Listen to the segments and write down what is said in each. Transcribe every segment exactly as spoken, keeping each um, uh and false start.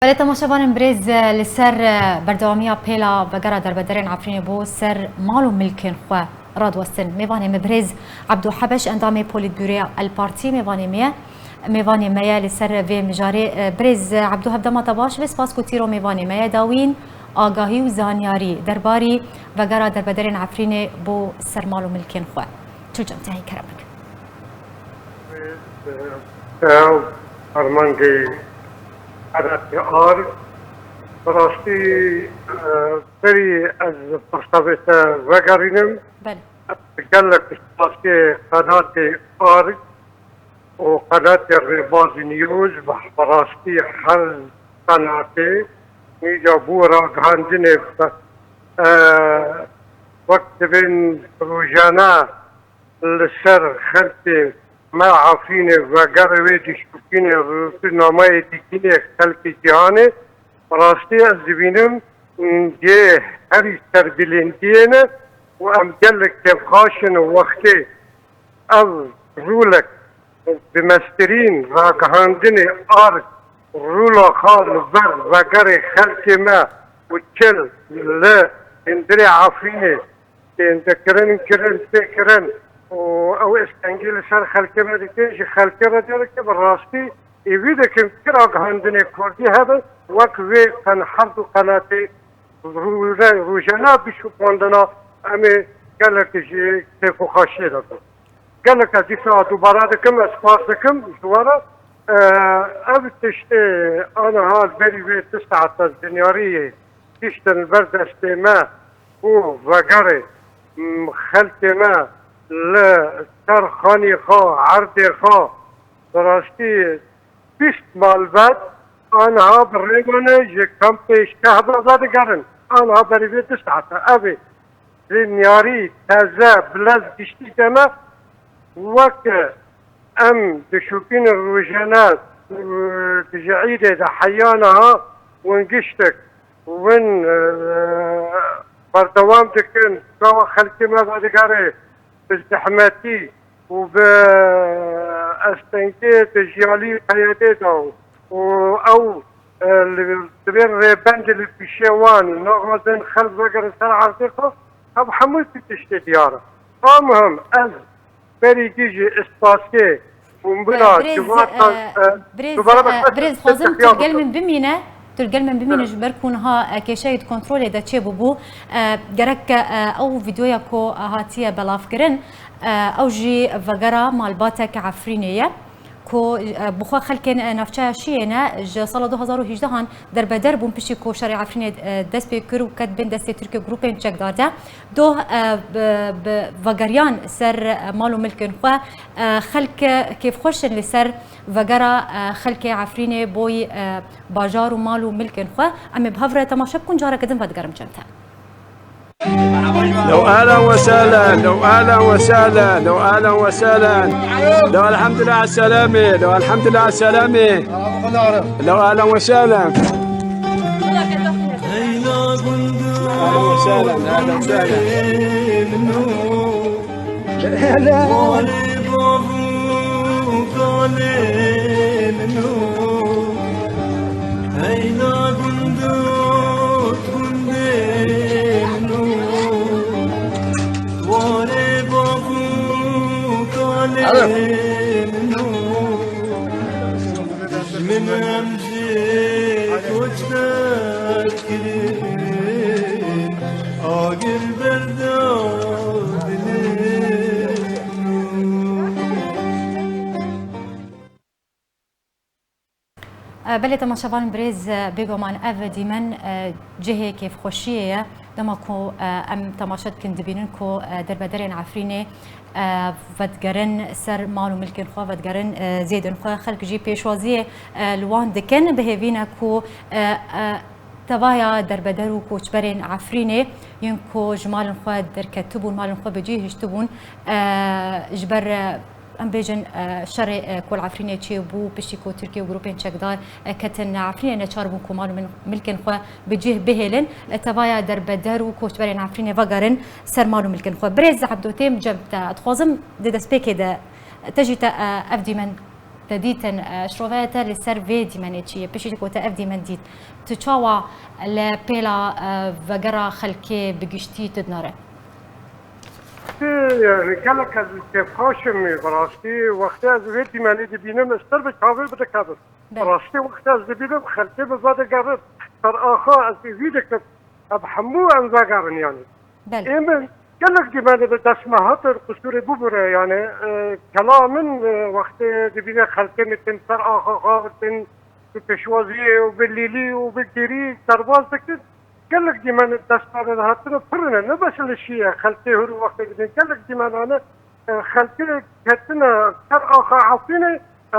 Belê temaşevanên birêz, li ser, e, berdewamiya pêla vegera derbederên Efrînê bo ser mal û milkên xwe radiwestin. Mêvanê me birêz Ebdo Hebeş, endamê Polîtbûroya El Partî, mêvanê me ye. Mêvanê me ye li ser vê mijarê. E, birêz Ebdo, hevdema te baş be, spas ku tîro mêvanê me ye. Dawîn agahî û zanyarî derbarî vegera derbederên Efrînê bo ser mal û milkên xwe. Çil cem te heyî kerem bike. Ew armancê qenatê Arg. Bi rastî, e, berî ez pirsa vê te vegerînim. Belê. Gelek spasê qenatê Arg û qenatê Rêbaz News, bi rastî her qenatê nîca bû ragihandinê, e, wek dibên rojane li ser xelkê me Efrînê vegerê wê dişopînê, rûnameyê dîtinê xelkê cîhanê. Bi rastî ez dibînim, cihê herî serbilindiyê ne û em gelek kêfxweş in wextê ev rûlek bi mestirîn ragihandinê Arg rûla xwe li ber vegerê xelkê me û çil li hundirê Efrînê tên dekirin, kirin, tê kirin û ew îstengî li ser xelkê me dikin, ji xelkê re diyar dike, bi rastî êvî dikin kira gihandinê kurdî hebe, wek vê qen-, her du qenatê rûre-, rojane bişopandina, em ê gelek ji kêfxweşiyê de bin. Gelek ez dîsa dubare dikim, ez spas dikim ji we re. E, ev tiştê aniha berî vê du saet ez dinyarî gihiştin li ber destê me û vegerê, m, xelkê me li ser xanî xwe, erdê xwe, bi rastî bîst malbet aniha bi rê me ne ji kampê Şehba vedigerin. Aniha berî vê du saete ev ê dinyarî teze bi lez giştî de me. Wek em dişopînin rojane, e, ji îdê de heya niha win giştek win, e, berdewam dikin, gava xelkê me vedigere bi zehmetî û bi estengê di jiyalî qeyedê de û ew, e, li, divê rêbendê li pîşê wan naxwazin xelk vegerin ser erdê xwe, ev hemû tiştê diyar e. A muhim, ez berî gî jî spasê û bila Birêz, civata, e, e, birêz, dubare e, bexwe birêz, dixwazim tu li gel min bimîne, tu li gel min bimîne, Evet. Ji ber ku niha, e, kêşeyê di kontrolê de çêbûbû. E, gerek, e, ew vîdeoya ku hatiye belavkirin, e, ew jî vegera malbatek Efrînê ye, ku, e, bi xwe xelkên, e, navçeya Şiyê ne, ji sala du hazar û hejdehan derbeder bûn, piştî ku şerê Efrînê, e, dest pê kir û ket bin destê Tirkiye û grûpên çekdar de. Doh, e, bi, bi vegeriyan ser, e, mal û milkên xwe, e, xelk kêfxweş in li ser vegera, e, xelkê Efrînê boy, e, bajar û mal û milkên xwe. Em ê bi hev re temaşe bikin, careke din vedigerim cem te. لو أهلا وسهلا، لو أهلا وسهلا، لو أهلا وسهلا. لو الحمد لله على السلامة، لو الحمد لله على السلامة. لو أهلا وسهلا. أهلا وسهلا، أهلا وسهلا. Min em jî koçber kirin, agir berda dilê min. Belê temaşevanên birêz, bêguman ev dîmen cihê kêfxweşiyê ye. Dema ku em temaşe dikin, dibînin ku derbedarên Efrînê e, vedigerin ser mal û milkên xwe, vedigerin, e, zêdên xwe. Xelk jî pêşwaziyê, e, li wan dikin. Bi hêvî ne ku, e, e, tevaya derbeder û koçberên Efrînê yên ku ji malên xwe derketibûn, malên xwe bi cih hiştibûn, e, ji ber, e, em bêjin, e, şerê, e, ku li Efrînê çêbû, piştî ku Tirkiye û grûpên çekdar, e, ketin Efrînê, neçar bûn ku mal û mil-, milkên xwe bi cih bihêlin. E, tevaya derbeder û koçberên Efrînê vegerin ser mal û milkên xwe. Birêz Ebdo, têm cem te. Dixwazim di destpêkê de te jî te, e, ev dîmen Te dîtin, e, şiroveye te li ser vê dîmenê çi ye? Piştî ku te ev dîmen dît, tu çawa li pêla, e, vegera xelkê bi giştî tu dinare? Gelek ez kêfxweş im, bi rastî wextê ez vê dîmenê dibînim, ez pir bi çavê bidikevim. Bi rastî wextê ez dibînim, xelkê bi vedigerin, ser axa ez êvî dikim, ev hemû em vegerin yanî. Ê min gelek dîmenê bi dest me hatin, qusûrê bibûre yanî, e, kela min, e, wextê dibîne xelkê min tên ser axa xwe, tên bi pêşwaziyê û bi lîlî û bi gêrî derbas dikin. Gelek dîmenê dest me re hatine pir ne, ne bes li şî ye, xelkê hûr û wextê dibîne. Gelek dîmenane, e, xelkê ketine ser axa Efrînê, e,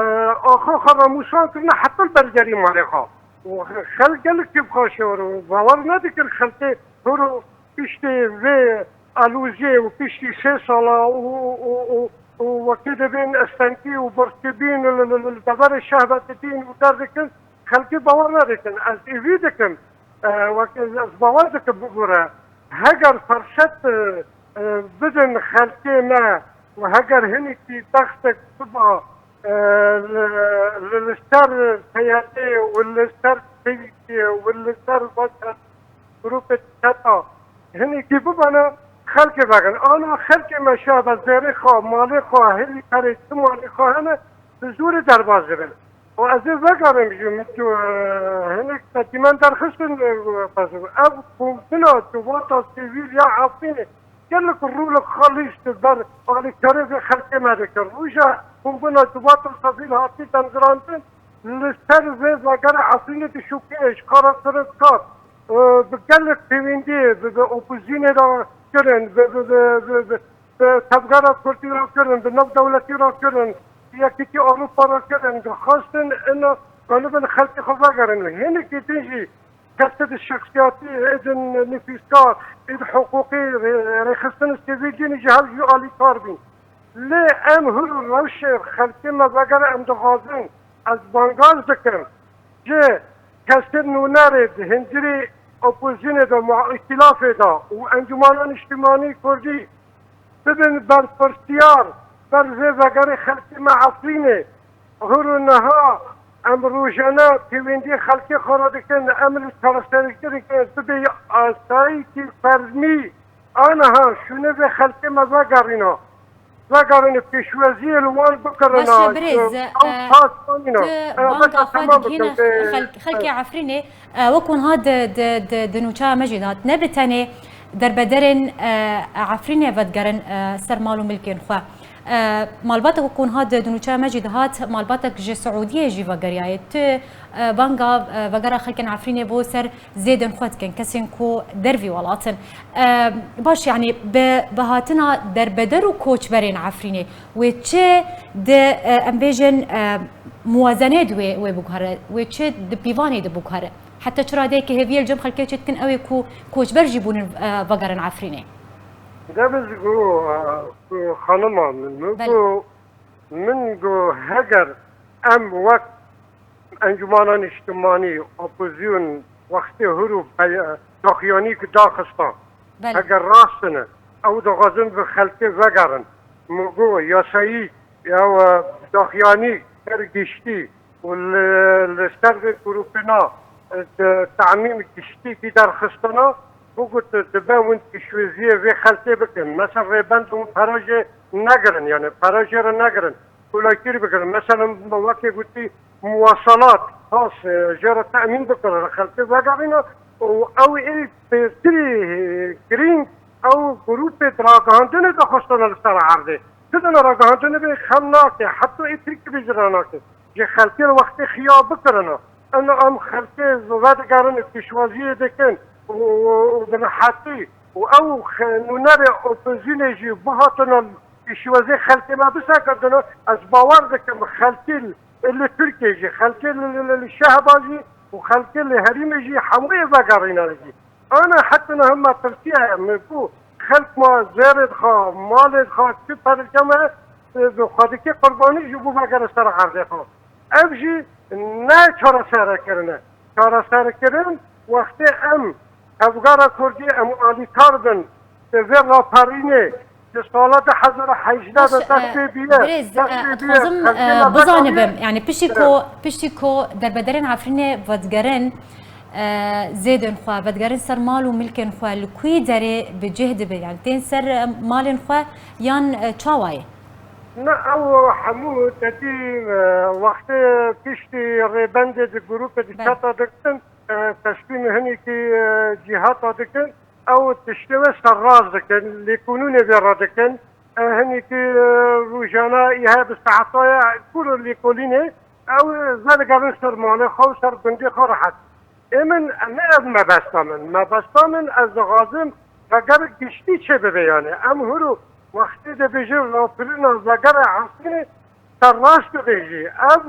axa xwe ramûsan kirine heta li ber gerî malê xwe. Û xelk gelek kêfxweş e, bawer nedikin xelkê hûr û piştî vê aloziyê û piştî sê sala û, û, û, û, û wekî dibên estentî û birkibîn li, li, li, li deverê şehve didîn û derdikin, xelkê bawer nedikin. Ez êvî dikim, e, wekî ez bawer dikim bibûre. Heger ferset, e, e, bidin xelkê me û heger hinekî dextek biba, e, li, li, li ser P Y D'ê û li ser P Y D'ê û li ser weke grûpê çeta hinekî bibana xelkê vegerin. Ana xelkê me şabe zêrê xwe, malê xwe, hêlî perê çi malê xwe hene, bi zorê derbas dibin. Û ez ê vegerim jî, min tu, e, hinek setîmen derxistin, e, ev kombina civata sivîl ya Efrînê gelek rûl xalîs di ber alîkarê vê xelkê me dikir. Rûja kombina civata sivîl hatî dengirandin, li ser vê vegera Efrînê dişopîne, ji kara sirê dikat. E, bi gelek pêwendiyê bi, bi opozîsyonê re kirin, bi, bi, bi, bi, bi, bi tevgera Kurdî re kirin, bi navdewletî re kirin, bi Yekîtî Ewropa re kirin, dixwestin ina ganibin xelkê xwe vegerin. Hinekî din jî kete di şexsiyatî, êdin nifîskar, êd hiqûqî, rê-, rêxistin sivîl din jî hev jî alîkar bîn. Lê em hûr û rewşê xelkê me vegere em dixwazin. Ez bangaz dikim ji kesên nûnerê di hundirê opozîsyonê de, ma-, îtîlafê de û Encûmena Niştimanî Kurdî bibin berpirsiyar ber vê vegerê xelkê me Efrînê. Hûr û niha em rojane pêwendiyê xelkê xwe re dikin, em li çareserîkirinê bibe asayîkî fermî. Aniha şûnê vê xelkê me vegerîne. Vegerîne pêşwaziyê li wan bikirine. Baş e birêz, ew e, tas anîne. Tu banga xwe digihîne xelk-, xelkê Efrînê, e, wek wiha di, di, di, di nûçeya me jî de hat. Ne bi tenê derbederên, e, Efrînê vedigerin, e, ser mal û milkên xwe. E, malbatek wek wiha di, di nûçeya me jî de hat, malbatek ji Siûdiyê jî vegeriyaye. Tu, e, banga, e, vegera xelkên Efrînê bo ser zêdên xwe dikin, kesên ku dervî welat in. E, baş, yanî bi, bi hatina derbeder û koçberên Efrînê, wê çi di, e, em bêjin, e, muwazenê di wê, wê biguhere, wê çi di pîvanê di biguhere? Heta çi radeyekê hêviyê li cem xelkê çêdikin, ew ê ku koçber jî bûnin, e, vegerin Efrînê? De min got, e, xanima min, min Belê. got, min got, heger em wek Encûmana Niştimanî, opozîsyon wextê hûr û pey-, daxuyanî ku daxistan, Belê. heger rast in, ew dixwazin bi xelkê vegerin. Min got, yasayî ya, e, daxuyanî ser giştî û li, li ser vê grûpêna, e, tamîm giştî kî derxistana, bigot dibe hûn pêşwaziyê vê xelkê bikin. Mesela rêbend hûn pere jê negirin, yani pere jê re negirin. Kolekîr bigirin. Mesela wekî gotî muwasalat, pas, e, jê re temîn bikirin, xelkê vegerîne û ew ê pêtirî, e, girîng ew grûpê ragihandinê daxistane li ser erdê. Ti dine ragihandinê bê xem nake, heta ê Tirkî bê jî re nake. Ji xelkê re wextê xiya bikirine. Ino em xelkê vedigerin, pêşwaziyê dikin û, û, û bi rehetî û ew xe-, nûnerê opozîsyonê jî bihatine pêşwazê xelkê me bisekirtine, ez bawer dikim xelkê li Tirkiyê jî, xelkê li, li, li, li Şehba jî û xelkê li herêmê jî hemû ê vegerîne jî. Ana heta niha me tirsiye, me ku xelk ma zêrê dixwe, malê dixwe, çi perike me, e, bi xwedikê qurbanî ji bo vegere ser erdê xwe. Ev jî ne çareserkirin e. Çareserkirin wextê em tevgera Kurdî em alîkar bin, bi vê raperînê, Di sala du hezar û hejdeh de dest pê bîye. Birêz, dest pê bîye, dixwazim, xelkê e, me bizanim vegerî. Bim, yani piştî ku, piştî ku derbederên Efrînê vedigerin, e, zêdên xwe, vedigerin ser mal û milkên xwe, li kûyî derê bi cih dibe? Yani tên ser, e, malên xwe yan, e, çawa ye? Ne, ew hemû te dî, e, wextê piştî rêbendê di grûpê di çeta dikin, e, teslîmî hinekî, e, cîhata dikin. Ew tiştê wê serrast dikin, lêkolînê vê re dikin. E, hinekî, e, rojane îhe bi saetaya ku re lêkolînê, ew vedigerin ser malê xwe û ser gundê xwe rehet. Ê min, ne ev mebesta min. Mebesta min, ez dixwazim vegerek giştî çêbibe, yani. Em hûr û wextê dibêjin rafirin a vegera Efrînê, te rast dibêjî. Ev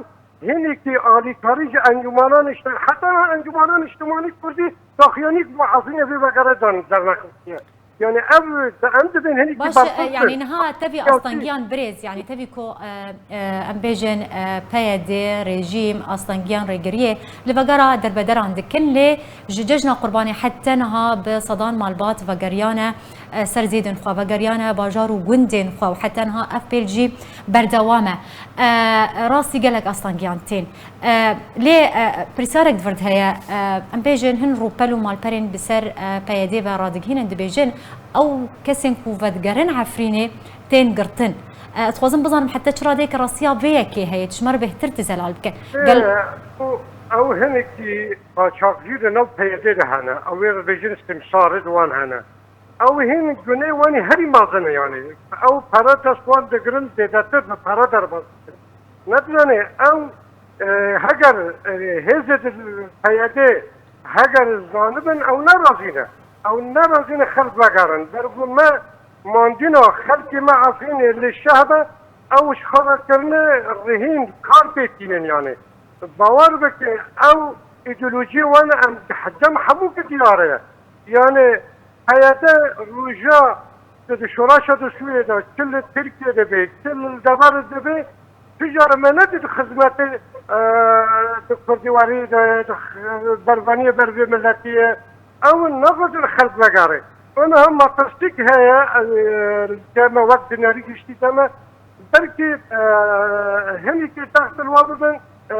hinekî alîkarî ji encûmena niştimanî, heta encûmena niştimanî kurdî daxuyanî bo Efrînê vê vegere dan dernexistiye. Yani ev, em dibên hinekî berxwedar bin. Baş e, yani niha tevî astangiyan birêz, yani tevî ku, e, e, em bêjin, e, P Y D, rejîm, astangiyan rêgiriyê li vegera derbederan dikin, lê ji cejna Qurbanê heta niha bi sedan malbat vegeriyane, e, ser zêdên xwe, vegeriyane bajar û gundên xwe û heta niha ev pêl jî berdewam e. E, rastî gelek astangiyan tên. E, lê, e, pirsyarek di vir de heye, e, em bêjin hin rûpel û malperên bi ser, e, P Y D ve radigihînin, dibêjin ew kesên ku vedigerin Efrînê tên girtin. E, ez dixwazim bizanim heta çi radeyeke rastiya vê yekê heye, tu ji me re bêhtir tu zelal bike. Gel- Ê, ew, ew hinekî qaçaxcî di nav P Y D de hene. Ew ê bibêjin simsarê di wan hene. Ew hîn gunê wan herî mezin e, yani. Ew pere dest wan digirin, zêdetir bi pere derbas dikin. Nedizane ew, e, heger, e, hêzê di P Y D heger zanibin, ew nerazî ne. Ew nerazî ne xelk vegerin. Ber ku me mandîna xelkê me Efrînê li şeh be, ew ji xwe ve kirine rihîn, kar pê tînin, yani. Bawer bike, ew îdeolojiyê wan em dem hemû ki diyar e. Yani, P Y D roja di şoreşa di Sûriyê de, çi li Tirkiye de be, çi li dever de be, tu cara me nedî di xizmetê, e, di kurdîwarî de, di x-, bervaniyê ber vê miletî ye. Ew naxwazin xelk vegere. Ona hem matematik heye, e, deme wek dinarî giştî deme, belkî, e, hinekî textil wa bibin, e,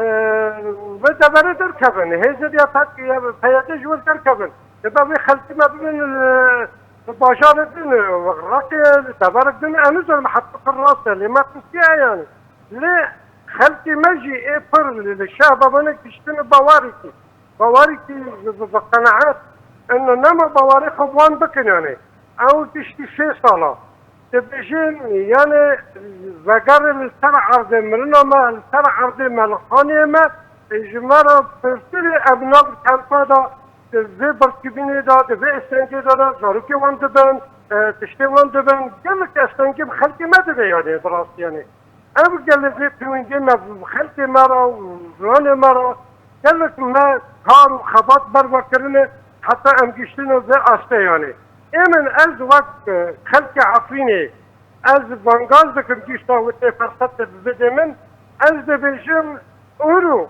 ve deverê derkevin. Hêzê ya P Y D ji wir derkevin. Dibe wê xelkê me bibin, e, bajarê din, e, Reqê, deverek din, em nizanin heta pir rast e, lê me qisiye yani. Lê xelkê me jî ê pir li, li şeh bebane giştin bawarî kî. Bawarî kî bi, bi, bi qenaet, ino nema bawarê xwe bi wan bikin yani. Ew giştî sê sala. Dibêjin, yani, vegerê li ser erdê mirina me, li ser erdê me, li xaniyê me, ji me re pirtirê em nav kempa de, di vê birkîbînê de, di vê estengê de, de zarokê wan dibin, e, tiştê wan dibin, gelek estengê bi xelkê me dibe, yani, bi rastî, yani. Ev gelê vê pêwendiyê me bi xelkê me re û ziwanê me re, gelek me kar û xebat ber we kirine, heta em giştine vê astê, yani. Ê min ez wek, e, xelkê Efrînê, ez bangaz dikim gişta wê tê fersetê bidê min, ez dibêjim, ûro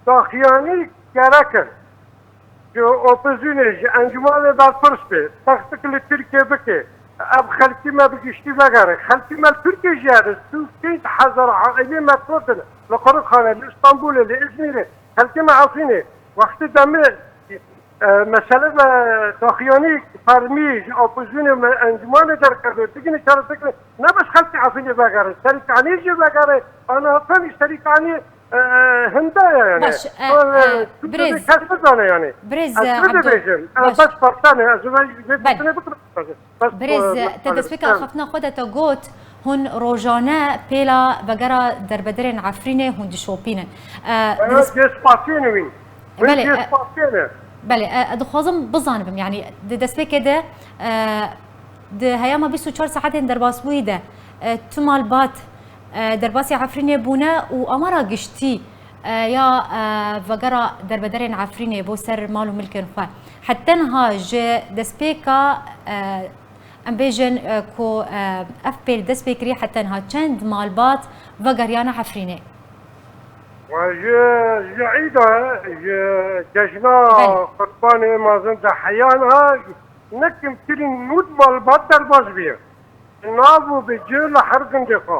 daxuyanî gerek in. Ji opozîsyonê, ji encûmanê berpirs be, textik li Tirkiye bike, ev xelkî me bi giştî vegere. Xelkî me li Tirkiye jî hene, sî û pênc hezar aîlê me sotin li Qurixanê, li Îstanbulê, li Îzmîrê, xelkê me Efrînê. Wextê demê, e, mesele me daxuyanî fermî ji opozîsyonê me encûmanê derkeve, bigine çareserkirin. Ne bes xelkê Efrînê vegere, Serîkaniyê jî vegere, ana tenî Serîkaniyê, e, hinde ye yani. Baş, e, e, birêz, kes bizane yani. Birêz, e, Abdo. Bes partane, ez vê, vê birêz, e, te destpêka axaftina xwe de te got, hûn rojane pêla vegera derbederên Efrînê hûn dişopînin. E, di dest- Belê, e, belê, e, dixwazim bizanibim, yani, di destpêkê de, e, di heyama bîst û çar saetên derbasbûyî de, e, tu malbat, e, derbasî Efrînê bûne û amara giştî, e, ya, e, vegera derbederên Efrînê bo ser mal û milkên xwe. Heta niha ji destpêka, e, em bêjin, e, ku, e, ev pêl dest pê kiriye, heta niha çend malbat vegeriyane Efrînê? Ji, ji îda, ji cejna Qurbanê mezin de heya niha ne kêmtirîn nod malbat derbas bûye. Nav û bi cih li her gundê xwe.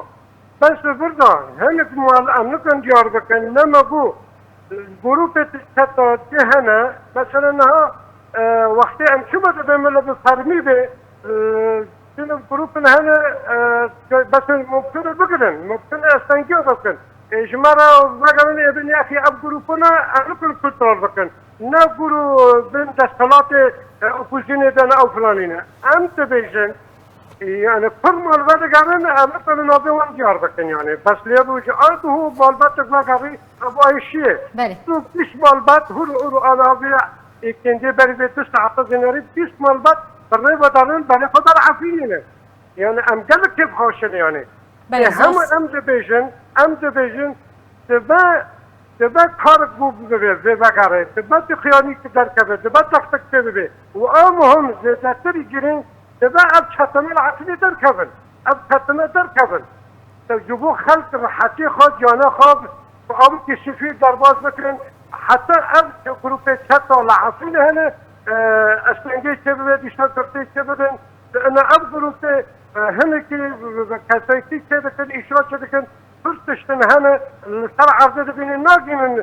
Bes li vir de hinek mal em nikin diyar bikin, ne me bû grûpê çeta cih hene. Mesela niha, e, wextê em çima dibê min li bi fermî bê, e, çi grûpin hene, e, bes mumkin e bigirin, mumkin e estengiya bikin. E, ji me re vegerin ê bin yaxî ev grûpin e, em nikin kontrol bikin. Ne grû bin desthilatê, e, opozîsyonê de ne ew filanî ne. Em dibêjin, yani pir malbet digerin, em ê li navê wan diyar bikin yani. Bes lê bû ji ard û malbetek vegerî, ev ayşiyê. Belê. Tu bîst malbet hur û ala vê êkendê berî vê du saete zênerî bîst malbet bi rê vedanin, berê xwe der Efrînê ne. Yani em gelek kêfxweş in yani. Belê, Ê, hema zor- em dibêjin, em dibêjin, dibe, dibe karek bû bibe, vê vegere, dibe tu xiyanî ki derkeve, dibe textik tê bibe. Û a muhim, zêdetirî girîng, dibe ev çetine li Efrînê derkevin. Ev çetine derkevin. Te ji bo xelk rehetî xwe, cana xwe, bi avkî sifî derbas bikin. Heta ev grûpê çeta li Efrînê hene, e, estengê çê bibe, dîsa girtê çê bibin. Ina ev grûpê, e, hinekî, e, kesekî çê dikin, îşra çê dikin. Pir tiştin hene li ser erdê dibînin, nagînin, e,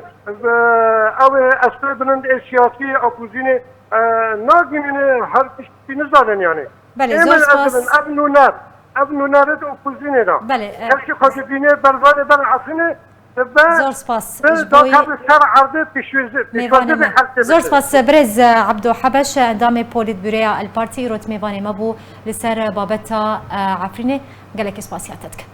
ew ê estê binin ê siyasî, opozînê, e, nagînin, her tiştî nizanin yani. Belê, Ê zor min spas. ez dibin, ev nûner, ev nûnerê di opozînê de. Belê, e, Her şey xwe dibîne, bervanê ber Efrînê, dibe, Zor spas. bi Ji bo daka bi ser erdê pişwêzi, Mêvanê pişwêzi me. bi her tê Zor bikin. spas birêz, e, Abdo Hebeş, endamê Polîtbûroya El Partî, îrot mêvanê me bû li ser babeta, e, Efrînê. Gelekî spasiya te dikim.